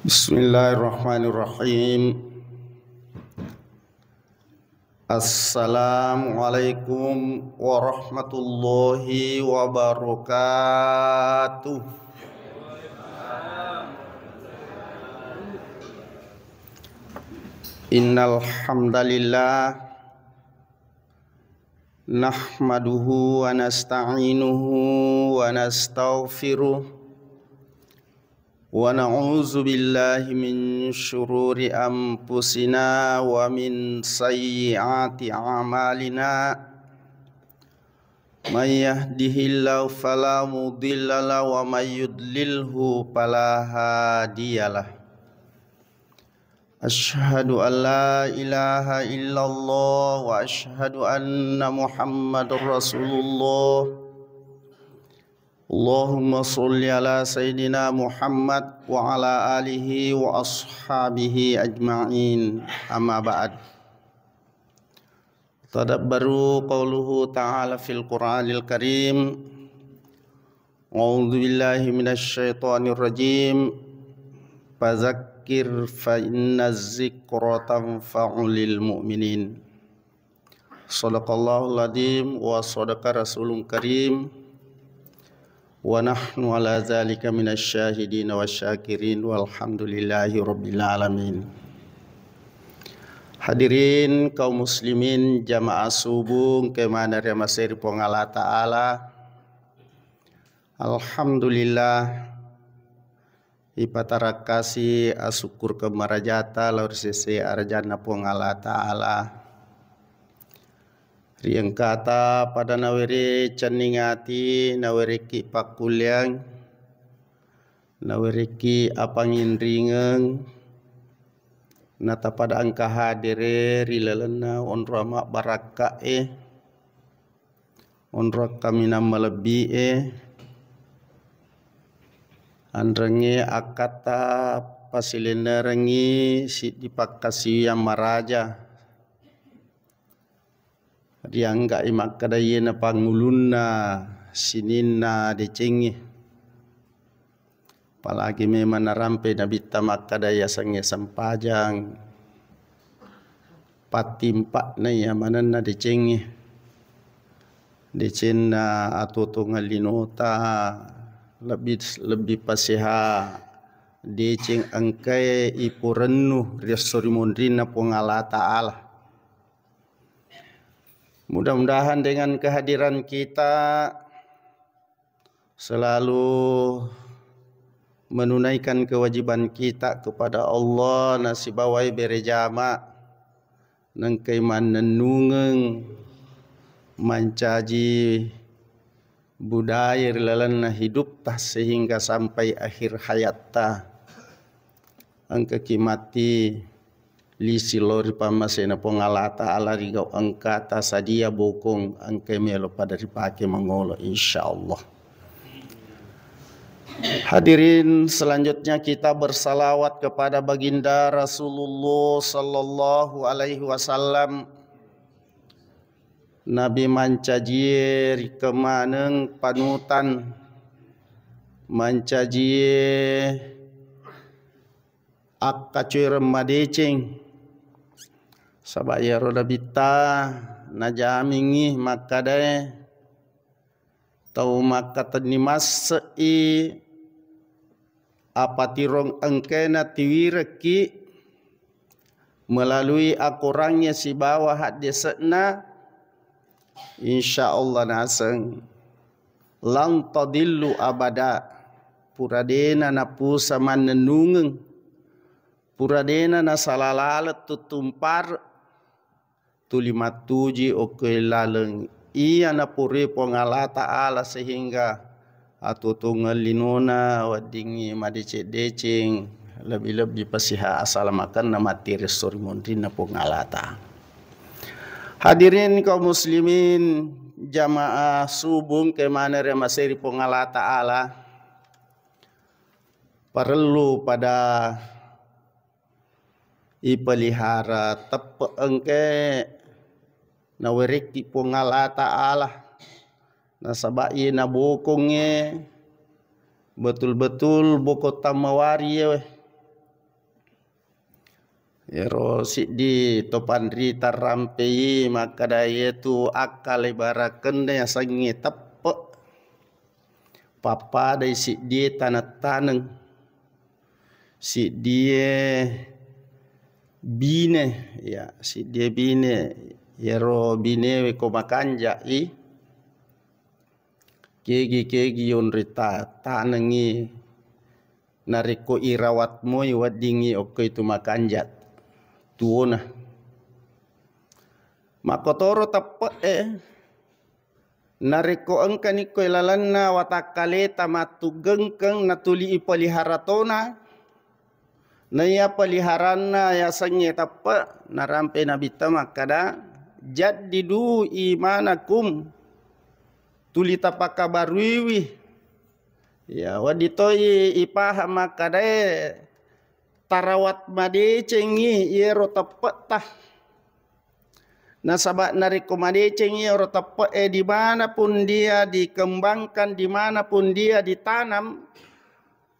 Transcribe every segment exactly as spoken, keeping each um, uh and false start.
Bismillahirrahmanirrahim. Assalamualaikum warahmatullahi wabarakatuh. Innal hamdalillah, nahmaduhu wa nasta'inuhu wa nastaghfiruh, wa na'udzu billahi min syururi anfusina wa min sayyiati a'malina. May yahdihillahu fala mudhillalah wa may yudlilhu fala hadiyalah. Asyhadu an la ilaha illallah wa asyhadu anna Muhammadar Rasulullah. Allahumma sholli ala Sayyidina Muhammad wa ala alihi wa ashabihi ajma'in. Amma ba'd. Tadabbaru qawluhu ta'ala fil Qur'anil Karim. A'udzu billahi minasy syaithanir rajim. Fadzakkir fa inna dzikra tanfa'ul mu'minin. Shadaqallahul adzim wa shadaqa rasulul karim. Wa nahnu ala dzalika minasy syahidin wasy syakirin walhamdulillahi rabbil alamin. Hadirin kaum muslimin, jamaah subuh engka maneng riamasei ri Puang Allah Ta'ala. Alhamdulillah, ipatarakkasi asukkurukeng marajata lao ri sese arajanna Puang Allah Ta'ala. Ri engkata pada nawereng cenning ati, nawerekki pakkulleang, nawerekki apanginringeng, natapada engka hadere ri lalenna onrong mabbarakka'e, onrong kaminang malebbi'e, anrengnge akkatta pasilennerengngi siddi pakkasiwiang maraja. Riangga'i makkeda iyena pangulunna sininna decengnge. Apalagi memang narampe Nabitta makkeda yasengnge sempajang pattimpa'na iya manenna decengnge. Decenna atuo-tuongeng linota lebbi, lebbi paseha deceng engkae iporennu ri esso ri monrinna Puang Allah Ta'ala. Mudah-mudahan dengan kehadiran kita selalu menunaikan kewajiban kita kepada Allah, nasibawai berejama, nengkai mannennungeng, mancaji budaya ri lalenna hidupta sehingga sampai akhir hayatta. Engkaki matti lisi lao ri pammasena Puang Allah Ta'ala ri gau engkata sadia bokong engkai melo pada ripake mangolo, insyaallah. Hadirin, selanjutnya kita bersalawat kepada Baginda Rasulullah sallallahu alaihi wasallam. Nabi mancajie rikemaneng panutan, mancajie akkacoereng madeceng. Saba iyaro Nabitta najamingngi makkedae, tau makkatenni masse'i apatirong engkae natiwirekki melalui akorangnge sibawa haddese'na, insyaallah naseng lan tadillu abada, pura dena napusa mannennungeng, pura dena nasala laleng tuttumpar, tuli mattuji okko laleng iya napurui Puang Allah Ta'ala sehingga atuo-tuongeng linona weddingngi madeceng-deceng, lebbi-lebbi pasiha asalamakenna matti ri esso ri monrinna Puang Allah Ta'ala. Hadirin kaum muslimin, jamaah subuh engkae maneng riamasei ri Puang Allah Ta'ala, parellu pada ipelihara teppe engkae nawerekki Puang Allah Ta'ala. Nasaba iye nabokongnge betul-betul bokong tammawari yewe. Ero siddi to panrita rampei makkada, iyatu akkale barakenna yasengnge teppe'. Pappadai siddie taneng-taneng. Siddie bine, ya, siddie bine, iyaro binewe ko makanja'i, kegi-kegi yonroi ta-, tanengngi, narekko irawat moi weddingngi okko itu makanja' tuona. Makkotoro teppe'e, narekko engkani ko ilalenna watakkaleta mattuggengkeng natuli ipelihara tona, naiya peliharanna yasengnge teppe', narampe Nabitta makkada, "Jaddidu imanakum," tuli tapakabaruiwi. Ya, wedding toi ipahang makkadae tarawat madecengngi iyero teppe'ta. Nasaba narekko madecengngi iyero teppe'e, dimanapun dia dikembangkan, dimanapun dia ditanam,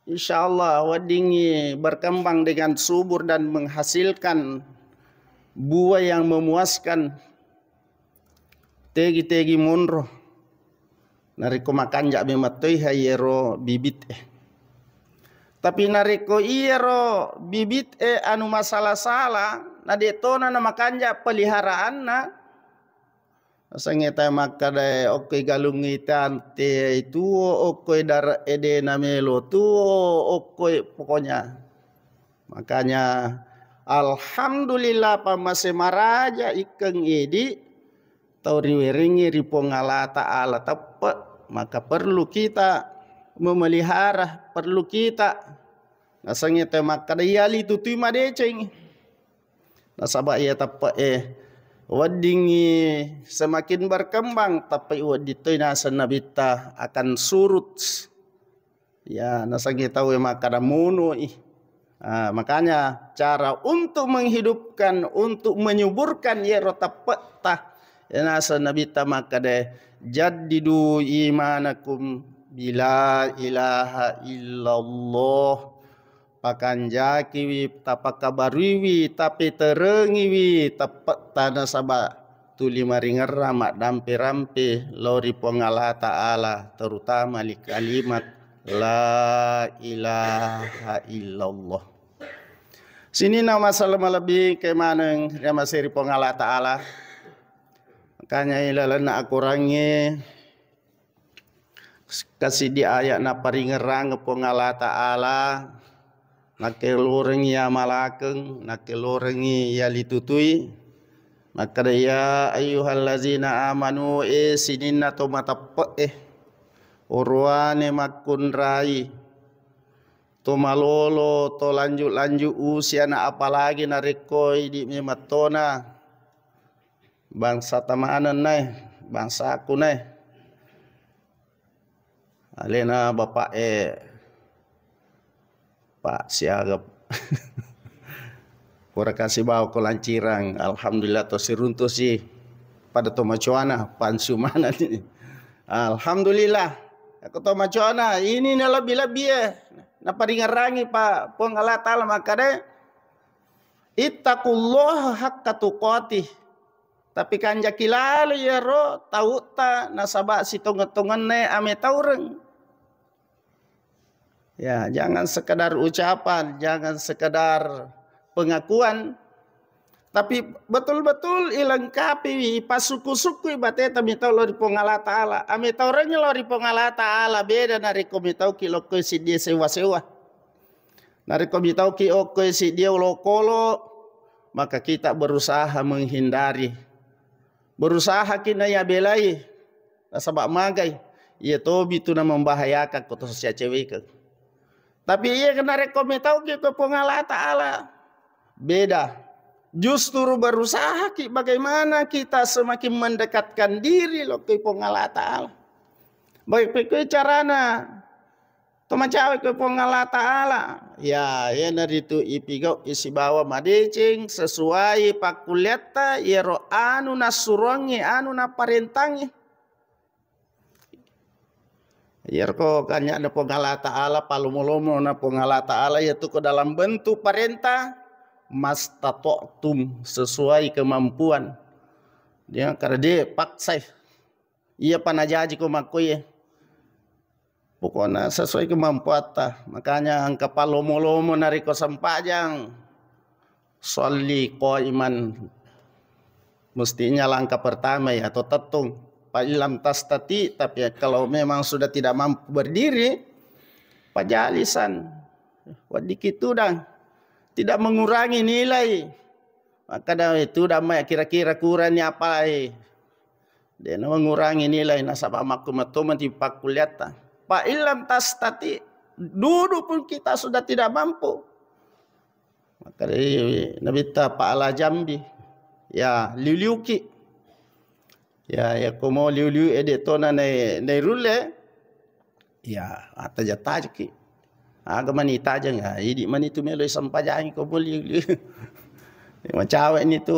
insya Allah weddingngi berkembang dengan subur dan menghasilkan buah yang memuaskan. Tegi-tegi monro. Narekko makanja' memang toi ha iyero bibit e. Tapi narekko iyero bibit e anu masala-sala, na de' tona na makanja' peliharaanna, nasengnge tae makkada, "Okkoi galung ita ante tuo, okkoi dare' e de' namelo tuo, okkoi," pokoknya. Makanya, alhamdulillah, pammase maraja ikkeng idi tau riwerengngi ri Puang Allah Ta'ala teppe', maka perlu kita memelihara, perlu kita nasengnge te makkada, iya litutui madeceng. Nasaba iya teppe'e weddingngi semakin berkembang, tapi wedding toi naseng Nabitta akan surut. Ya, nasengnge tauwe makkada monoi. Ah, makanya cara untuk menghidupkan, untuk menyuburkan iyero teppe'ta, ya, naseng Nabitta makkada, "Jaddidu imanakum bila ilaha illallah." Pakanjakiwi, tapakabaruiwi, tapeterengiwi teppe'ta nasaba tuli maringerrang maddampe-rampe lao ri Puang Allah Ta'ala, terutama li kalimat la ilaha illallah. Sininna masalah malebbi ke maneng ri amaseri Puang Allah Ta'ala. Makanya ilalenna akurangnge kasiddi ayat naparingerrang Puang Allah Ta'ala, nakkelorengngi amalakeng, nakkelorengngi yalitutui. Makkada, "Ya ayyuhallazina amanu," e sininna to mateppe'e, oroane makkunrai, to malolo, to lanjut-lanjut usiana, apalagi narekko idi memettona bangsa tamaneng nae, bangsaku nae. Alena bapak e, Pak Siagap. Pura kasi bawa ko Lancirang. Alhamdulillah, to siruntu si pada to macuana, pansu mana ni. Alhamdulillah. Aku to macuana, ini na lebih-lebih ya. Naparingerangi Pak Puang Allah Ta'ala makkada, "Ittaqullaha haqqa tuqatih." Tapi kanjaki lalo iyaro tautta nasaba sitongeng-tongenna ametaureng. Ya, jangan sekedar ucapan, jangan sekedar pengakuan, tapi betul-betul ilengkapi, ipasukku-sukku bateta mitau lao ri Puang Allah Ta'ala. Ametaurengngi lao ri Puang Allah Ta'ala, beda narekko mitauki lokko siddie sewa-sewa. Narekko mitauki okkoe siddie olokolo, maka kita berusaha menghindari. Berusahaki nayabelai, nasaba magai, iya tobi tu namembahayakan ko to sia cewekeng. Tapi iya narekko mitauki ko Puang Allah Ta'ala, beda. Justru berusahaki bagaimana kita semakin mendekatkan diri lokko Puang Allah Ta'ala. Baik, pekko carana to macawe ko Puang Allah Ta'ala. Ya, iyanaritu ipigau isibawa madeceng sesuai pakkulleatta, iyaro anu nassuroangngi, anu naparentangngi. Iyaro ko kanyakna Puang Allah Ta'ala, palomo-lomo na Puang Allah Ta'ala, yaitu ko dalam bentuk parenta, Mastata'tum, sesuai kemampuan. Dia kada de paksai. Iya panajaji ko makkoye. Pokoknya sesuai kemampuatta. Makanya engka palomo-lomo narekko sempajang. Sholli qaiman. Mestinya langkah pertama ya, atau tettung. Fa illam tastati, tapi kalau memang sudah tidak mampu berdiri, pajalisan. Weddikki tudang. Tidak mengurangi nilai. Makkeda tudang mai kira-kira kurani apa, eh. De'na mengurangi nilai nasaba makkumatto mati pakkulliatta. Fa illam tastati, duduk pun kita sudah tidak mampu. Makkeda Nabitta, fa ala jambi. Ya, liu-liuki. Ya, ya ko mo liu-liu ede tona nai, nai rulle. Ya, attaja-tajaki. Aga mani tajang, ya, idi mani tu melo sampajangi ko mo liu-liu. Macawe ni tu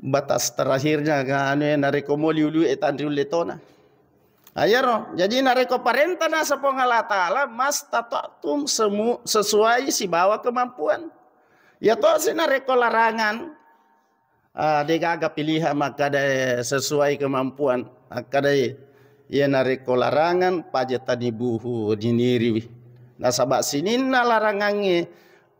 batas terakhirnya, anu, narekko mo liu-liu e tanri ulle tona. Ayaro, jadi narekko parenta nasa Puang Allah Ta'ala, mastata'tum semu-, sesuai sibawa kemampuan. Ya tosi narekko larangan, ah, degaga pilihan makkada sesuai kemampuan. Makkada iya narekko larangan, pajatanibuhu, diniriwi. Nasaba sininna larangangnge,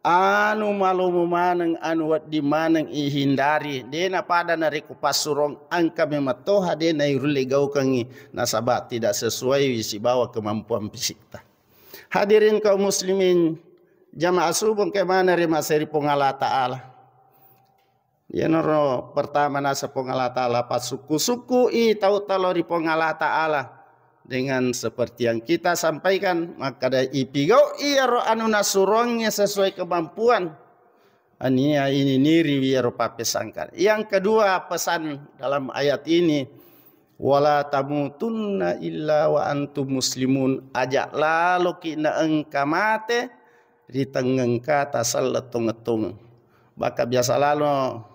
anu malomo maneng, anu wedding maneng ihindari. De napada narekko passurong engka memettoha de nairulle gaukengngi, nasaba tidak sesuai sibawa kemampuan fisikta. Hadirin kaum muslimin, jamaah subuh engka maneng ri maseri Puang Allah Ta'ala. Iyanaro pertama nasa Puang Allah Ta'ala, passukku-sukku i tau talo ri Puang Allah Ta'ala. Dengan seperti yang kita sampaikan, makkada ipigau iyaro anu nasurongnge sesuai kemampuan. Ania ini niri wiyaro pappesangkan. Yang kedua, pesan dalam ayat ini, wala tamutunna illa wa antum muslimun. Aja laloki na engka mate ri tengngengkata selleng tongeng-tongeng. Baka biasa lalo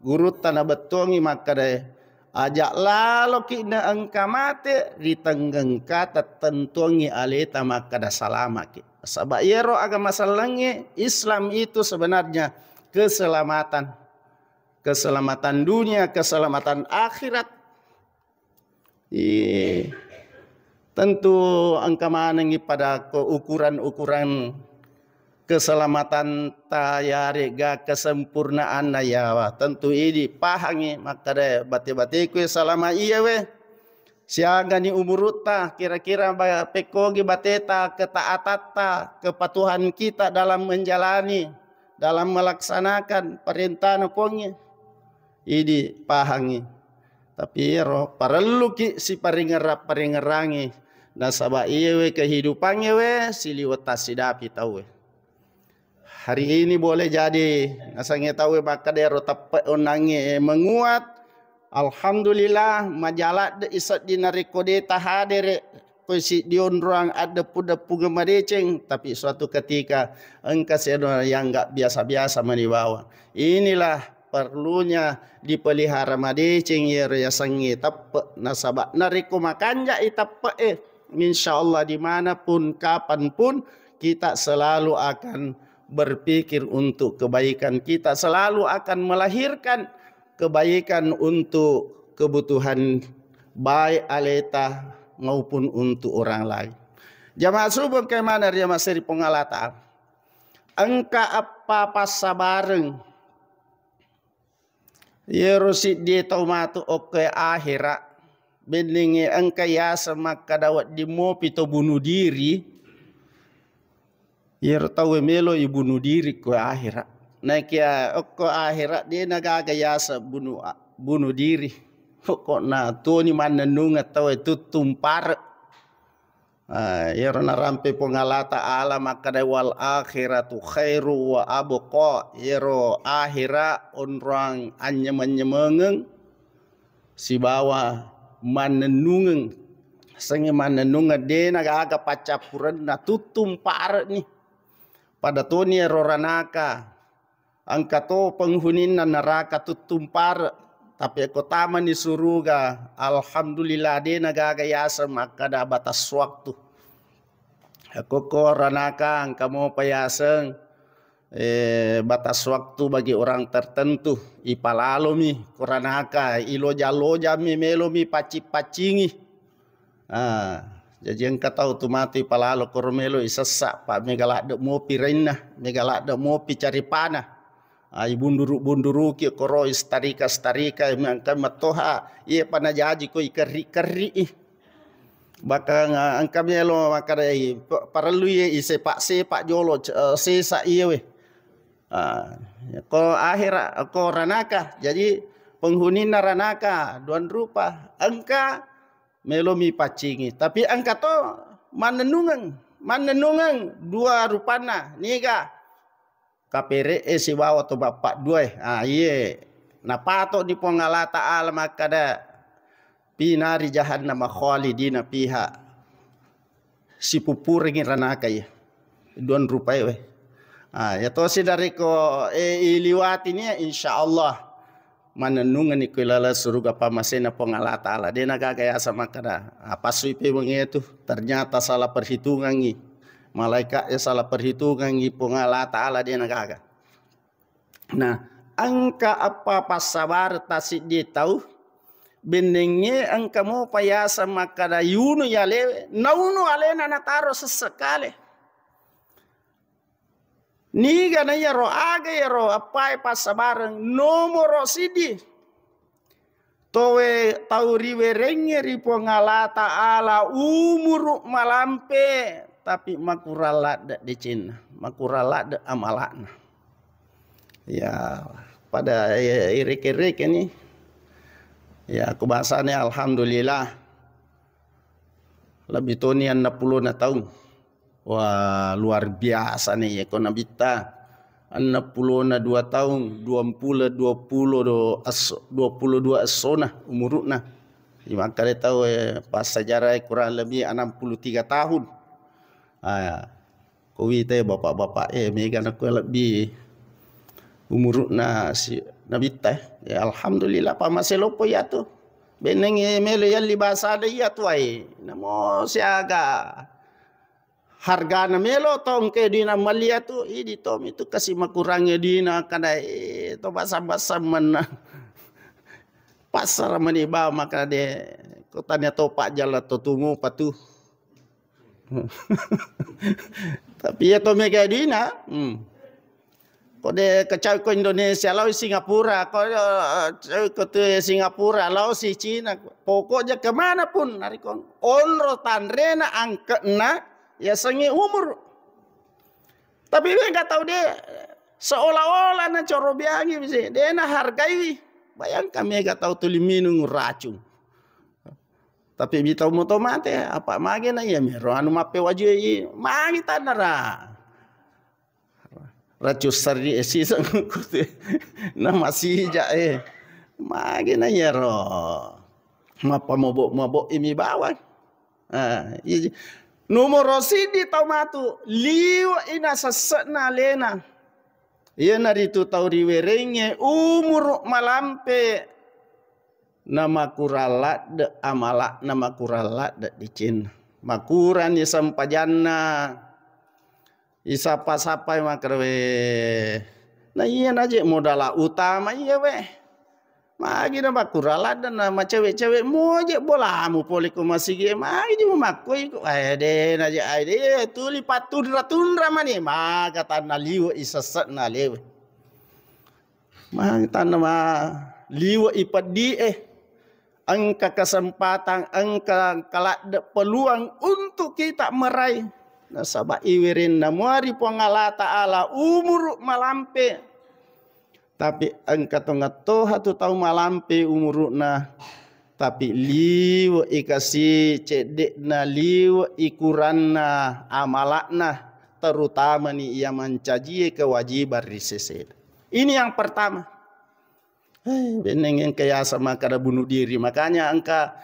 gurutta nabettuangi makkada, aja laloki na engka mate ri tengngengkata tentuangi aleta makkada salamaki. Saba iyaro agama sellengnge Islam itu sebenarnya keselamatan. Keselamatan dunia, keselamatan akhirat. Ih, tentu engka manengngi pada ko ukuran-ukuran keselamatan ta yarega kesempurnaanna yawa. Tentu idi pahangngi makkada bate-bateku salama iya we. Siagani umurutta, kira-kira ba-, pekkogi bateta, ketaatatta, kepatuhan kita dalam menjalani, dalam melaksanakan perintahna Puangnge. Idi pahangngi. Tapi ero parelluki siparingerra-paringerrangi. Nasaba iyewe kehidupangnge we siliweng tassidapi tauwe. Hari ini boleh jadi nasengnge tauwe makkada ero teppe onnangnge menguat. Alhamdulillah, majaladde isedding narekko de tahadere. Koi siddi onroang addeppu-deppungeng madeceng, tapi suatu ketika engka sedona yang nggak biasa-biasa mani bawang. Inilah perlunya dipelihara madeceng iyaro yasengnge teppe, nasaba narekko makanjai teppe e, insya Allah dimanapun kapanpun kita selalu akan berpikir untuk kebaikan, kita selalu akan melahirkan kebaikan untuk kebutuhan baik aleta maupun untuk orang lain. Jamaah subuh engka maneng ri maseri Puang Allah Ta'ala. Engka eppa passabareng. Iyaro siddi tau matu okkoe akhera, bennengnge engka yaseng makkada wedding mopi to bunuh diri. Iyaro tauwe melo i bunuh diri ko akhera. Naekia okko akhera de nagaga yaseng bunuh, bunuh diri. Pokokna toni mannennungeng tauwe tuttung pare. Ah, iyaro narampe Puang Allah Ta'ala makkada, "Wal akhiratu khairu wa abqa." Iyaro akhira onroang anynyameng-nyamengeng sibawa mannennungeng. Sengnge mannennungeng, de nagaga paccappurenna, tuttung pare'ni. Pada toni ero ranaka. Engka to penghuniinna neraka tuttung pare, tapi ko tamani suruga, alhamdulillah, de nagaga yaseng makkada batas waktu. Ko ko ranaka engka mopa yaseng, eh, batas waktu bagi orang tertentu, ipalalomi koranaka, iloja-lojami, melomi paccing-paccingi. Ah, jaji engka tau tu matu ipalalo koro melo isessa, pa mega ladde mopi rainna, mega ladde mopi caripana. Ah, ibunduru-bunduruki koro istarika-starika, mengka matoha, iye panajaji ko ikerri-kerri. Bahkan, ah, engka melo makkadai, pa-, parellu iye isepa-sepa jolo, c-, eh, sesa iyewe. Ah, ko akhira, ko ranaka. Jadi, penghuninya ranaka, duan rupa. Engka melomi paccingi. Tapi engka to mannennungeng. Mannennungeng dua rupanna. Niga? Kapere'e sibawa to bappa duae. Ah, iye. Napato di Puang Allah Ta'ala makkada, "Fi nari jahannama khalidina fiha." Sipuppurengi ranaka iya. Duan rupae we. Ah, ya tosi dari ko, eh, iliwati ni, insya Allah. Manennungeng ni ko ilala suruga pamasena Puang Allah Ta'ala. Dena gaga yasa makkada, ah, passui pe wengi tu. Ternyata salah perhitungangi. Malaika ya salah perhitungangi Puang Allah Ta'ala dena gaga. Nah, engka eppa passabareng tasiddi tau, bennengnge engka mopa yaseng makkada yunu yalewe, naunu alena nataro sesse kale. Niga na iyaro aga iyaro eppae passabareng nomoro siddi. Towe tau riwerengnge ri Puang Allah Ta'ala umuru malampe, tapi makurang ladde decenna, makurang ladde amala'na. Ya, pada, ya, ireke-reke ni. Ya, aku bahasanya alhamdulillah. Lebih toni enneng pulona taung. Wah, luar biasa nih ya, ko Nabitta. Enneng pulona dua taung, dua puluh, dua puluh do esso-, dua puluh dua essona umuruna. Di makkada tau, eh, pas sejarah kurang lebih enam puluh tiga tahun. Ah, ko wita ya bapak-bapak, eh, mega na ko lebih umuruna si Nabitta, eh. Ya, alhamdulillah, pa masih lopo ya tu. Beneng, eh, melo yalli bahasa ada iya tu, ai. Namo siaga hargana melo to engka duina melli atu, idi to mitu kasi makurangi duina kada, eh, to basam-basam menna. Pasara mani ba maka de, ko tania to pajjala to tumu patu. Tapi iya to mega duina, hmm. Ko de kecau ko Indonesia, lao Singapura, ko, eh, cau ko tu Singapura, lao si Cina, pokoknya kemana pun, nariko onro tanrena angkena, ya sengi umur. Tapi mega tau de, seolah-olah na corobiangi bisi, de na hargaiwi. Bayangkan mega tau tuli minung racun. Tapi bitau moto mate, apa mage na iya mero anu mappe wajui, magi tanara. Racun sari e siseng kute. Na masija e. Magi na iyaro. Mappa mobok-mobok imi bawang. Ah, iya ji. Nomoro siddi tau matu, liwe ina sesse'na alena. Iyanaritu tau riwerengnge umuru malampe, na makurang ladde amala'na, makurang ladde decenna. Makurani sempajanna, isappa-sappai makkeda, "We, na iya naje modala utama iya we. Magi na makurang ladde na macewe-cewe moje bolamu pole ko masigi e, magi je makkoi ko, eh, de naje ai de tuli pattunra-tunra mani, maka tanna liwe i sesse'na lewe." Magi tanna ma liwe i peddi e. Engka kesempatan, engka kaladde peluang untuk kita meraih. Nasaba iwirinna muari Puang Allah Ta'ala umuru malampe. Tapi engka tongettoha tu tau malampe umuru'na, tapi liwe i kasi cedde'na, liwe i kuranna amala'na, terutamani iya mancajie kewajiban ri sesena. Ini yang pertama. Eh, benneng engka yaseng makkeda bunuh diri. Makanya engka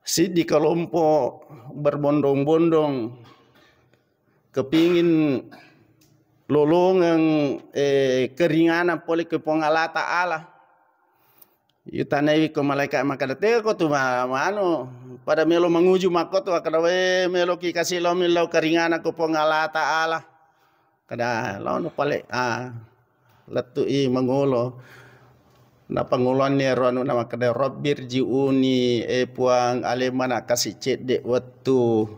siddi kelompok berbondong-bondong kepingin lolongeng, eh, keringanan pole ke Puang Allah Ta'ala. Itanaiwi ko malaikat makkeda, "Teko tu ma-, manu, pada melo manguju makko tu, akkeda, we, melo ki kasi lao millau keringanan ko Puang Allah Ta'ala." Kada laono pale, ah, lettu'i mangolo. Napangoloanni ero anuna makkeda, "Rabbirji'uni, e Puang, alemmana kasi cedde wettu."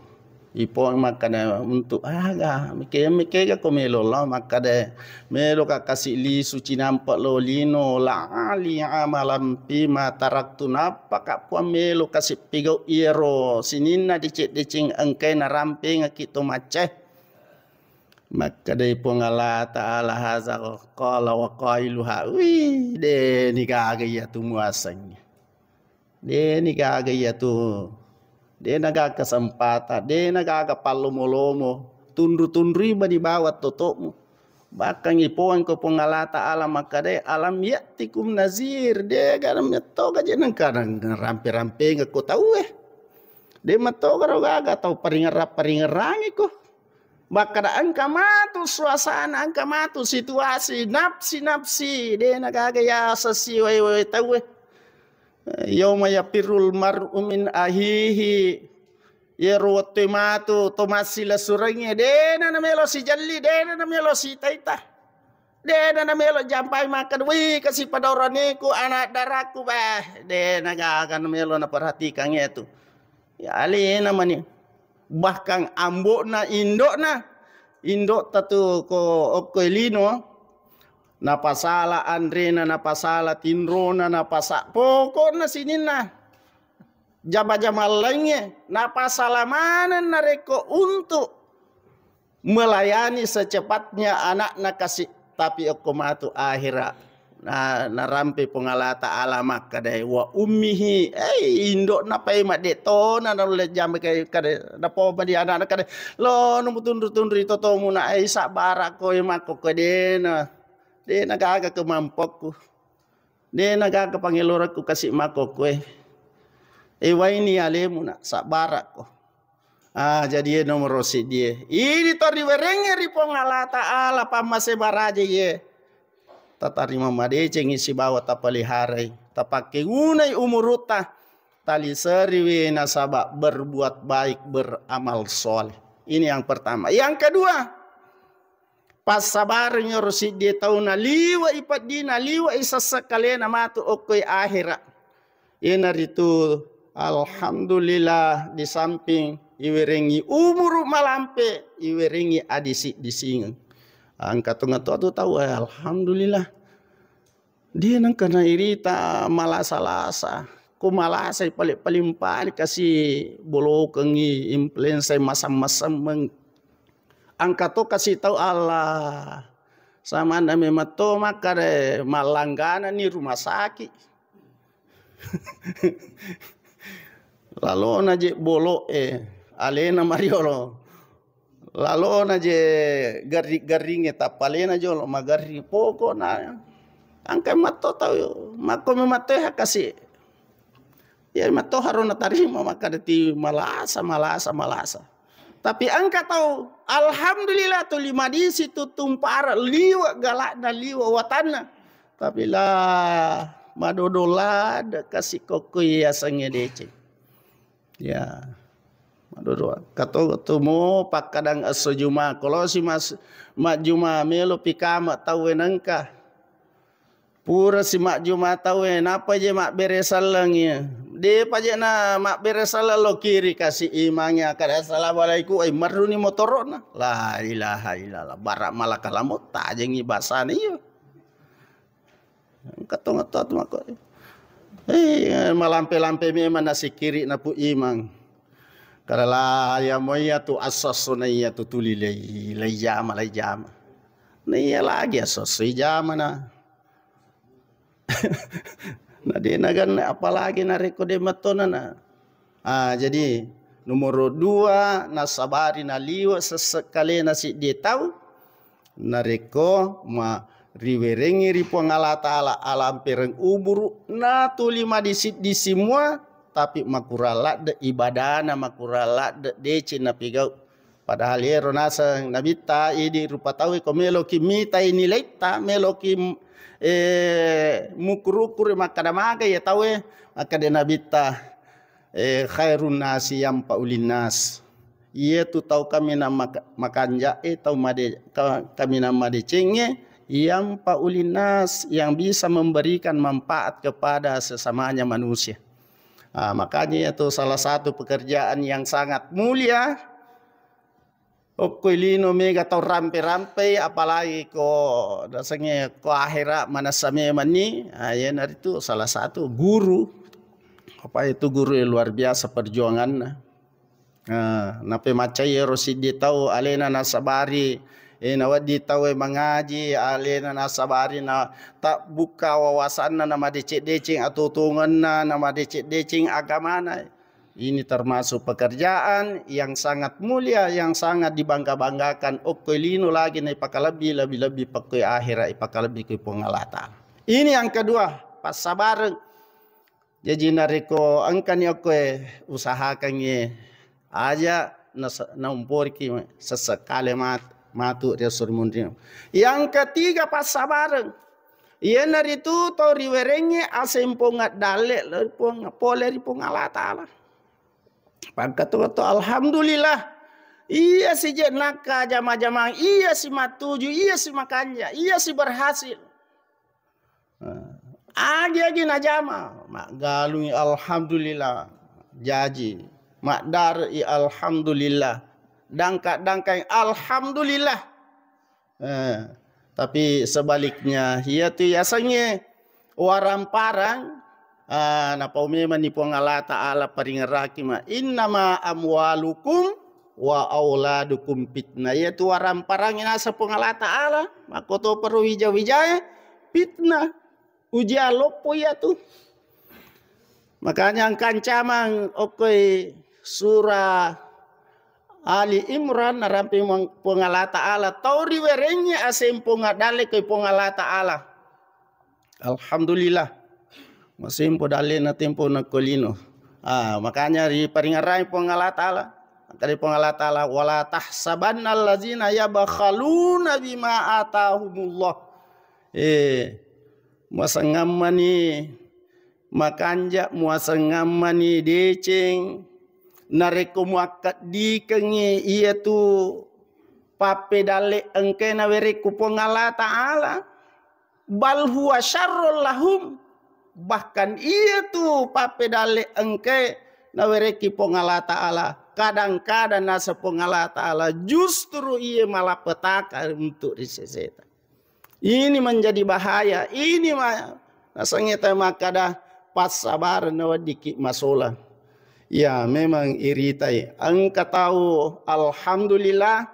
Ipong makkeda, "Untuk aga? Meke-, mekega ko melo lao?" Makkeda, "Meloka kasi lisu cinampe lo lino, la'ali amalan fima taraktu, nappaka Puang melo kasi pigau iyaro sininna deceng-deceng engkae narampengaki to maccae." Makkedai Puang Allah Ta'ala, "Haza qala wa qailuha." Wih, de ni gaga iya tu muasengnge. De ni gaga iya tu. De na gaga kesempatan, de na gaga pallomo-lomo. Tunru-tunrui bani bawang totomu. Bahkan ipoang ko Puang Allah Ta'ala makkeda, "Alam ya'tikum nazir." De ga metto gaje nengka rampe-rampengekko tauwe. De metto garo gaga tau paringerang-paringerangiko. Makkeda engka matu suasana, engka matu situasi, nafsi-nafsi, de na gaga yaseng siwae-wae tauwe. Yauma yafirrul mar'u min ahihi. Yero wettu matu to massilesurengnge, de na namelo sijelli, de na namelo sitaita. De na namelo jampai makkeda, "Wih, kasi padoroneku, anak daraku, bah." De na gaga namelo naperhatikan itu. Ya, alena mani. Bahkan ambo'na, indo'na, indo'ta tu ko okko lino, napasala anrena, napasala tinrona, napasa-, pokokna sininna jama-jamang laingnge, napasala maneng narekko untuk melayani secepatnya anakna kasi, tapi okko matu akhira. Na, narampe Puang Allah Ta'ala makkeda, "Wa ummihi." Eh, indo'na pai madde tona naulle jamai kada, napopa di anakna kada, "Lo, no mutunru-tunru totomu na, eh, sabbara ko, eh, makko ko dena. Dena gaga kemampokku. Dena gaga pangelorakku kasi makko koe. Eh, waini alemu na, sabbara ko." Ah, jadi ye nomoro siddi e. Ini to riwerengnge ri Puang Allah Ta'ala pammase maraja ye. Tatarima madecengi sibawa tapaliharai. Tapakkegunai umurutta. Taliseriwi nasaba berbuat baik, beramal soleh. Ini yang pertama. Yang kedua, passabareng ero siddi tau naliwe'i peddina, liwe'i sessekkalena matu okkoi akhera. Iyanaritu, alhamdulillah, di samping iwerengngi umuru malampe, iwerengngi adisi-disingeng. Engka tongeng to tu tau, eh, alhamdulillah. Dia nengka nairita malasa-lasa. Ko malasai pale-, paling-paling kasi bolokengngi influenza masam-masemmeng. Engka to kasi tau Allah. Samanna memang to makkada mallanggana ni rumah sakit. Lalona je bolo e, alena mariolo. Lalona je garri-garringe, tappalena jolo magarri. Pokokna engka matto tau, makko mematto e hakasi. Ya, matto haro natarima, makkada ti malasa, malasa, malasa. Tapi engka tau, alhamdulillah, tuli madisi tu tumpara, liwe galakna, liwe watanna. Tapi la madodo lada kasi kokko yasengnge deceng. Ya. Madodo. Kato tu mo pakkadang esso Juma. Kolosi mas-, majjuma melo pikama tau wenengka. Pura si majjuma tauwe, napa je mabbere selleng iya? Depa je na mabbere selleng lo kiri kasi imangnge, kada assalamualaikum, ai merruni motorona. La ilaha illallah, bara malaka lamo tajengi basana iyo. Engka tongetto tu mako. Eh, malampe-lampe memang nasi kiri napu imang. Kada la iya mo iya tu asso-assona iya tu tuli lei, lei jama, lei jama. Na iya lagi asso-assoi jamana. Na de naganna, apalagi narekko de mattona na. Ah, jadi nomoro dua, nasabari naliwe sessekkalena siddi tau, narekko ma riwerengngi ri Puang Allah Ta'ala alampereng uburu, natuli madisi-disi mua, tapi makurang ladde ibadana, makurang ladde deceng napigau. Padahal iyaro naseng Nabitta, idi rupa tauwe ko meloki mitai nilaitta, meloki, eh, mukur-ukur makkada maga iya tauwe, makkada Nabitta, eh, "Khairun nasi yanfa'u linnas." Iyatu tau kaminang maka-, makanja'e, tau made-, ka-, kaminang madecengnge, yang fa'ulin nas, yang bisa memberikan manfaat kepada sesamanya manusia. Ah, makanya itu salah satu pekerjaan yang sangat mulia. Okkoi lino mega tau rampe-rampei, apalagi ko dasengnge ko ahera manessa memanni, ah, iyanaritu salah satu guru. Apa itu guru yang luar biasa perjuanganna. Ah, napemaccai ero siddi tau alena nasabari, eh, nawedding tau e mangaji, alena nasabari na tabbukka wawasanna, namadeceng-deceng atuo-tuongenna, namadeceng-deceng agamana. Ini termasuk pekerjaan yang sangat mulia, yang sangat dibangga-banggakan. Okkoi lino lagi naipakalebbi, lebbi-lebbi pakkoi ahera ipakalebbi koi Puang Allah Ta'ala. Ini yang kedua, passabareng. Jaji narekko engkani okkoe usahakangngi aja nas-, naumporiki sesekale mat-, matu ri esso ri munrinna. Yang ketiga, passabareng. Iyanaritu tau riwerengnge aseng Puang addalle lao ri Puang, pole ri Puang Allah Ta'ala. Pangkatu-katu, alhamdulillah. Iya si je nakka jama-jamang, iya si mattuju, iya si makanja, iya si berhasil. Nah, agi-agi najama, maggalungi alhamdulillah, jaji, maddarei alhamdulillah, dangka-dangkai alhamdulillah. Eh, tapi sebaliknya, iyatu yasengnge waramparang, ah, napau memanni Puang Allah Ta'ala paringerraki ma, "Innama amwalukum wa auladukum fitnah." Iyatu waramparangnge naseng Puang Allah Ta'ala, makkotoparo wija-wijae, fitnah. Ujian loppo iyatu. Makanya engka ancamang okkoi surah Ali Imran narampe Puang Allah Ta'ala, tau riwerengnge aseng Puang addalle koi Puang Allah Ta'ala. Alhamdulillah. Masempo dallena tempo nakko lino. Ah, makanya riparingerai Puang Allah Ta'ala. Kali Puang Allah Ta'ala, "Wala tahsabanna allazina yabkhaluna bima atahumullah." Eh, muasengammani makanja, muasengammani deceng, narekko muakkeddikengngi iyatu pappedalle engkae nawerekku Puang Allah Ta'ala, bal huwa syarrul lahum, bahkan iyatu pappedalle engkae nawerekki Puang Allah Ta'ala, kadang-kadang naseng Puang Allah Ta'ala justru iye malapetaka untuk ri seseta. Ini menjadi bahaya. Ini ma-, nasengnge tau makkada passabareng naweddikki masolang. Ya, memang iritai. Engka tau, alhamdulillah,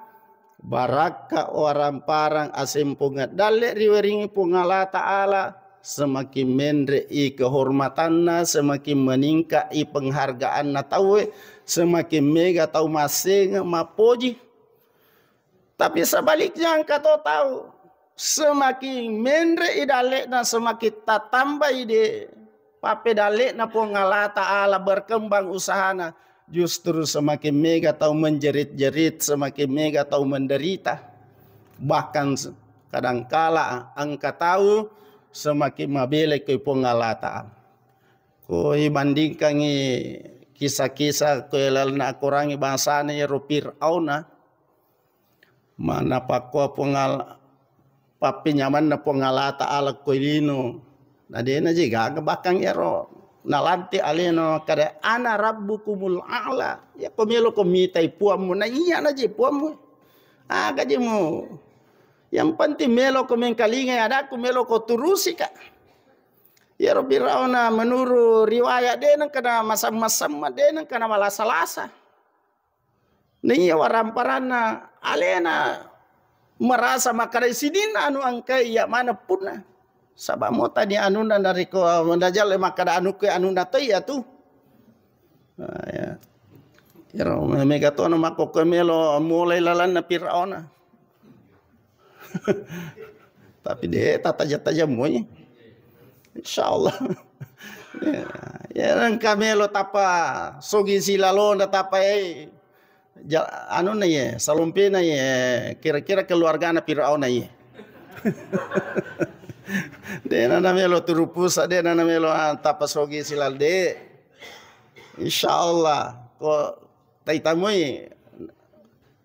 barakka waramparang aseng Puang addalle riweringi Puang Allah Ta'ala, semakin menre i kehormatanna, semakin meningkat i penghargaanna tauwe, semakin mega tau massengeng mappoji. Tapi sebaliknya, engka to tau semakin menre i dalle'na, semakin tatambai de pappedalle'na Puang Allah Ta'ala, berkembang usahana, justru semakin mega tau menjerit-jerit, semakin mega tau menderita. Bahkan se-, kadangkala engka tau semakin mabelai ke Puang Allah Ta'ala. Ko ibandingkangi kisah-kisah ko lalenna Akorangnge bangsana iyaro Fir'auna, mana pakkoa Puang Al-, pappenyamanna Puang Allah Ta'ala ko lino. Na dena je gaga bahkan iyaro nalanti alena kada, "Ana rabbukumul a'la." Ya ko melo ko mitai puammu, na iya na je puammu. Aga je mu. Yang penting melo ko mengkalingai adakku, melo ko turusi ka. Iyaro Firauna menurut riwayat de nengkana masam-masam, de nengkana malasa-lasa. Naiya waramparanna alena merasa makkeda sidinna anu engkai iya maneng punna. Saba mo tadi anunna narekko najalle makkeda anukku anunna to iya tu. Nah, ya. Iyaro mega tona makkokkoe melo mulai lalanna Firauna. Tapi de tataja-taja moi. Insyaallah. Ya, ya, engka melo tappa sogi silalona tappa, eh, ja-, anunna ye, salompena ye, kira-kira keluargana Firauna ye. De nana melo turu pusa, de nana melo, ah, tappa sogi silal de. Insyaallah. Ko tai tamui,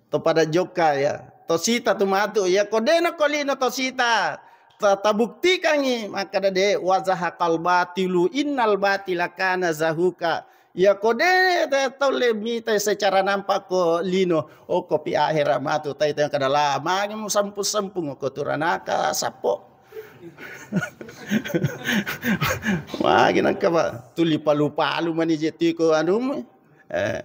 To pada jokka ya. To sita tu matu ya, ko dena ko lino to sita. Ta-, tabuktikangi makkada de, wa zahaqal batilu innal batila kana zahuqa. Ya ko de te tau le mita secara nampak ko lino. Oh, kopi akhirat matu tai tengka dala magi mu sempung-sempung ko turanaka sappo. Magi nangka, Pak, tuli palu-palu mani je tiko anu. Eh.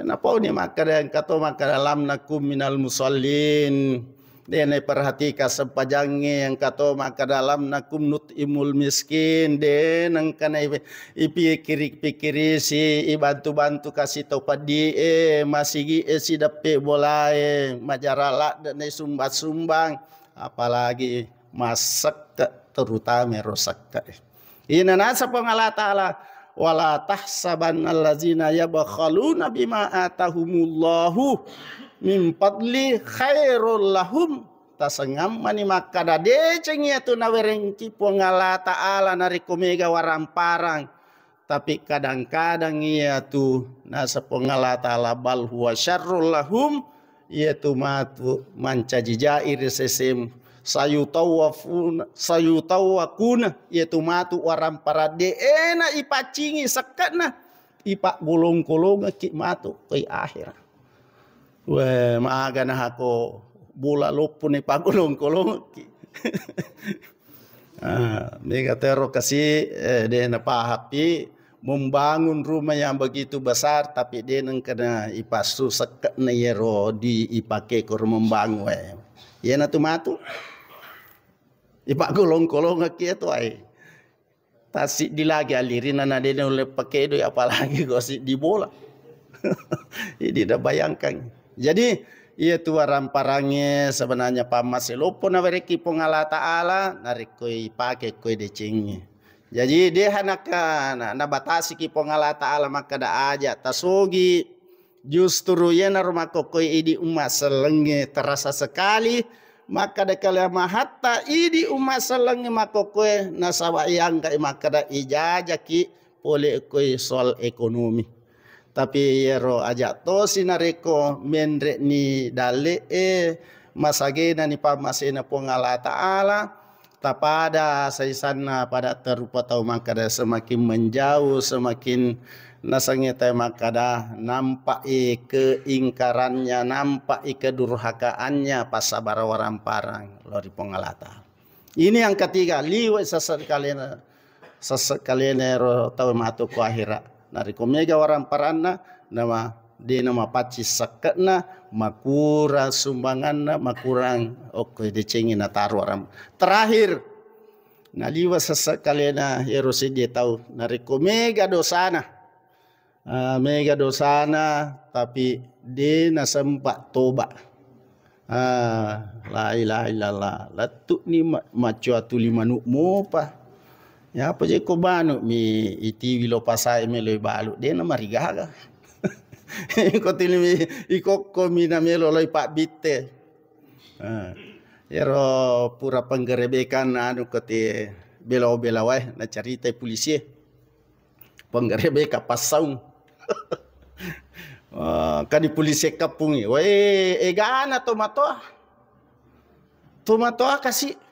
Napauni makkada engka to makkada lam nakum minal musallin. De na iperhatika sempajangnge, engka to makkada lam nakum nut'imul miskin. De nengka na ipe-, ipikiri-pikirisi, ibantu-bantu kasi to peddi e, masigi e, sideppe bolae, majara ladde na isumbang-sumbang, apalagi massekke, terutama ero sekke. Ina nasa Puang Allah Ta'ala, "Wala tahsabanna allazina yabkhaluna bima atahumullahu min fadli khairul lahum." Tasengammani makkada deceng iyatu nawerengki Puang Allah Ta'ala narekko mega waramparang. Tapi kadang-kadang iyatu nasa Puang Allah Ta'ala, "Bal huwa syarrul lahum," iyatu matu mancaji ja'i ri sesem, sayutawafuna, sayutawakuna, iyatu matu warampara de ena ipaccingi sekke'na, ipaggolong-kolongekki matu koi akhirat. We, maga nahako bola loppo ni paggolong-kolongekki. Ah, mega tero kasi, eh, de napahapi membangun rumah yang begitu besar, tapi de nengkana ipassu sekke'na yero di ipake koro membangun, eh. Iyana tu matu ipaggolong-kolongekki tu ai. Tasiddi lagi alirina na de nulle pake doi, apalagi ko siddi bola. Jadi, dah bayangkan. Jadi, iya tu waramparangnge sebenarnya pammase loppo nawerekki Puang Allah Ta'ala, narekko ipake koi decengnge. Jadi, deha naka-, na-, nabatasiki Puang Allah Ta'ala makkada aja tasogi. Justru iyanaro makkokkoi idi umma sellengnge terasa sekali makkada kalamahatta idi umma sellengnge makkokkoe, nasaba iyangkai makkada ijajaki pole koi soal ekonomi. Tapi iyaro aja tosi narekko menre'ni dalle'e, masagenani pammasena Puang Allah Ta'ala, tapada saisanna pada terupa tau makkada semakin menjauh, semakin nasengnge tau makkada nampai keingkarannya, nampai kedurhakaannya, passabara waramparang lao ri Puang Allah Ta'ala. Ini yang ketiga, liwe sesek kalena, sesek kalena ero tau matu ko akhirat. Narekko mega waramparanna, nama dena mapaccing sekke'na, makurang sumbanganna, makurang okko decengi nataro waram-, terakhir, naliwa sesek kalena ero seddi tau. Narekko mega dosana, ah, mega dosana, tapi de nasempa toba. Ah, la ilaha illallah. Lettu'ni ma-, maccoa tuli manu mopa. Yapa je ko manu mi itiwi lo pasae melo ibalu, de namarigaga. Ko tuli mi ikokko mi namelo loi pabbitte. Ah, iyaro pura penggerebekan anu ko te bela-bela wae nacaritai polisi e. Penggerebeka passaung. Ah, kani polisi kappungi. Wae, egana tomatoa. Tomatoa kasi.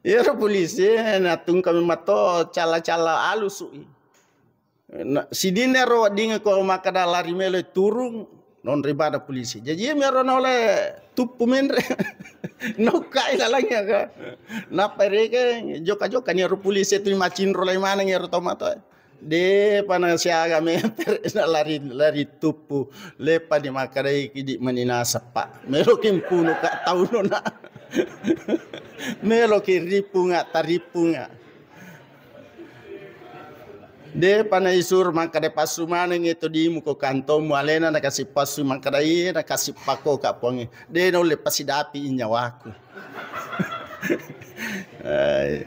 Iyaro polisi natungkami mato cala-cala alusu. Na, sidinna ro weddingnge ko makkada lari melo turung, nonri bada polisi. Jaji iyami ro naole tuppu menre. Nokkai lalang ya ka. Nappa reke joka-joka ni ro polisi tu macinro lai maneng ero tomatoa. Depa na siaga meter na lari, lari tuppu. Leppa di makkadai idi mani naseppa. Melo ki mpunu ka tauno na. Melo ki ripunga, taripunga. Depa na isur makkada passu maneng itu dimu ko kantomu alena nakasi passu makkada iya nakasi pako ka puangi. De naulle pasidapi nyawaku. Ai,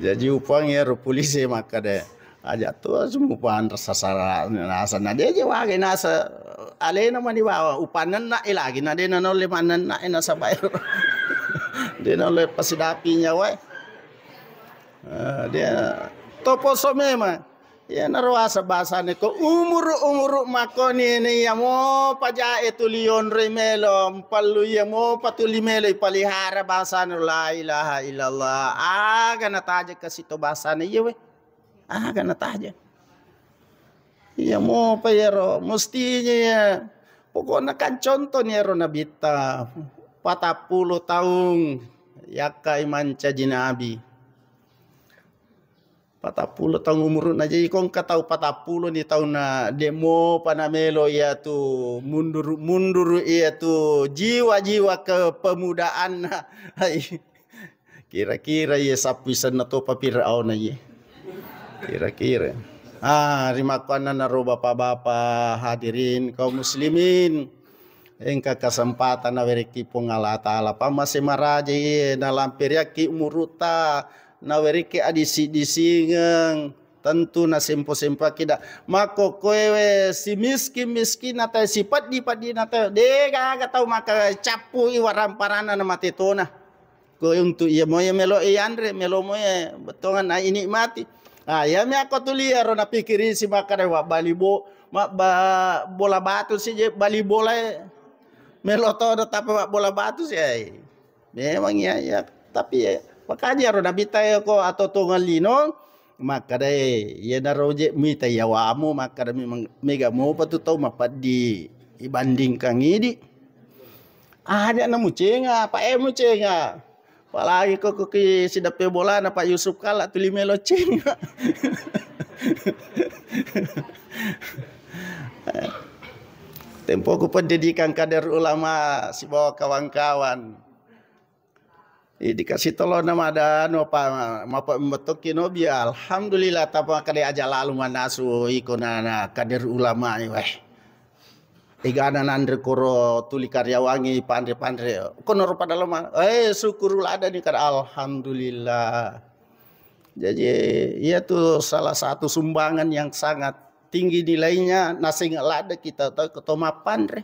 jaji upuangi ero polisi makkada. Aja to sumupan sasara nasa na de je wage nasa alena mani bawa upanenna e lagi na de na nolle manenna e nasaba ero. De nolle pasidapi nyawa. Eh, dia toposo memang. Iyanaro asa bahasane ko umuru-umuru makkoni ne iya mopa jae tuli yonroi melo, mpallu iya mopa tuli melo ipalihara bahasane la ilaha illallah. Aga nataja kasi to bahasane iya we. Aga nataja. Iya mopa iyaro, mestinya iya. Pokokna kan contoh ni ero nabitta, patappulo taung yakkai mancaji nabi. Patappulo taung umuruna, jadi ko engka tau patappulo ni taunna, de mopa namelo iya tu munduru-munduru iya tu jiwa-jiwa kepemudaanna. Ai. Kira-kira iye sappi senna topa Firaun iye. Kira-kira. Ah, rimakkuannanaro bapak-bapak hadirin kaum muslimin. Engka kesempatan nawerekki Puang Allah Ta'ala. Pammase maraja iye, nalampiriakki umurutta, nawerekki adisi-disingeng. Tentu nasempo-sempoakki da. Makkokkoe we si miskin-miskin nata, si peddi-peddi nata, de gaga tau maka cappu i warang-paranna na mate tona. Ko untuk iya moye melo iyanre, melo moye bettongan na inikmati. Ah, iya mi akko tuli ero napikiri si makkada wa bali bo, ma ba, bola batu si je bali bola e. Melo todo tapi wa bola batu si ai. Memang iya, iya. Tapi ya, makanya ero nabitta ya ko atau tongan lino, makkada e, iya naro je mita yawamu, makkada memang mega mopa tu tau mapeddi ibandingkan idi. Aja na mucenga, apa e mucenga. Apalagi ko, ko ki sidappe bolana Pak Yusuf kala tuli melo cenga. Tempoku pendidikan kader ulama sibawa kawan-kawan. Idi kasi tolona madano pa mapa mettoki nobi, alhamdulillah, tapa kade aja lalu manasu iko na, na kader ulama ni weh. Igana nanre koro tuli karyawangi panre-panre. Kono ro pada lama. Eh, syukur lada ni kada, alhamdulillah. Jadi, iya tu salah satu sumbangan yang sangat tinggi nilainya, naseng lada kita tau keto mappanre.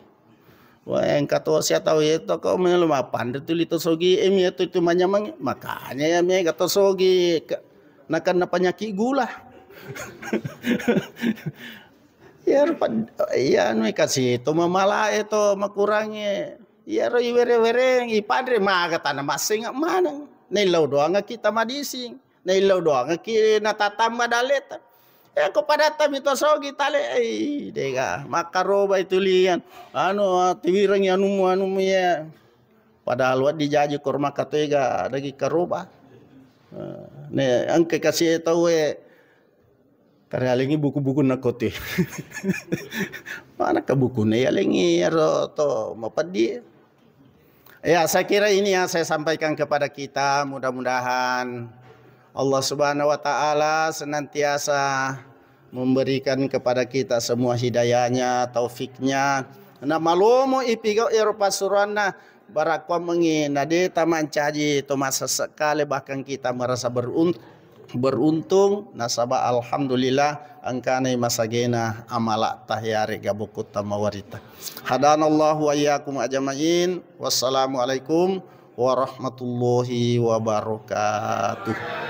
Wah, engka to sia tau itu kau melo mappanre tuli to sogi, em, iya tu, itu manyamang. Makanya ya mega to sogi. Ke-, nakenna penyakit gula. Iyaro pad-, iya anu kasi to mamalae to makurangi. Iyaro iwere-wereng ipanre maga tana massenga maneng. Naillau doanga kita madising. Naillau doanga ki natatamba daleta. E ko padatta mito sogi tale, ei, dega makkaroba itu lian. Anu, tiwirangi anumu, anumu ya. Padahal waddi jaji kor makkatoega dagi karoba. Eh, ne engka kasi tau e Karialengi buku-buku nakkote. Manakka bukuna yalengi ero to mapeddi. Ya, saya kira ini yang saya sampaikan kepada kita. Mudah-mudahan Allah Subhanahu wa Ta'ala senantiasa memberikan kepada kita semua hidayahnya, taufiknya. Na malomo ipigau ero pasuranna, barakkuammengi na de tamancaji to masessekkale, bahkan kita merasa beruntung. Beruntung nasaba alhamdulillah engkanai masagena amala'ta yarega bukkutta mawarita. Hadanallahu wa iyyakum ajma'in. Wassalamualaikum warahmatullahi wabarakatuh.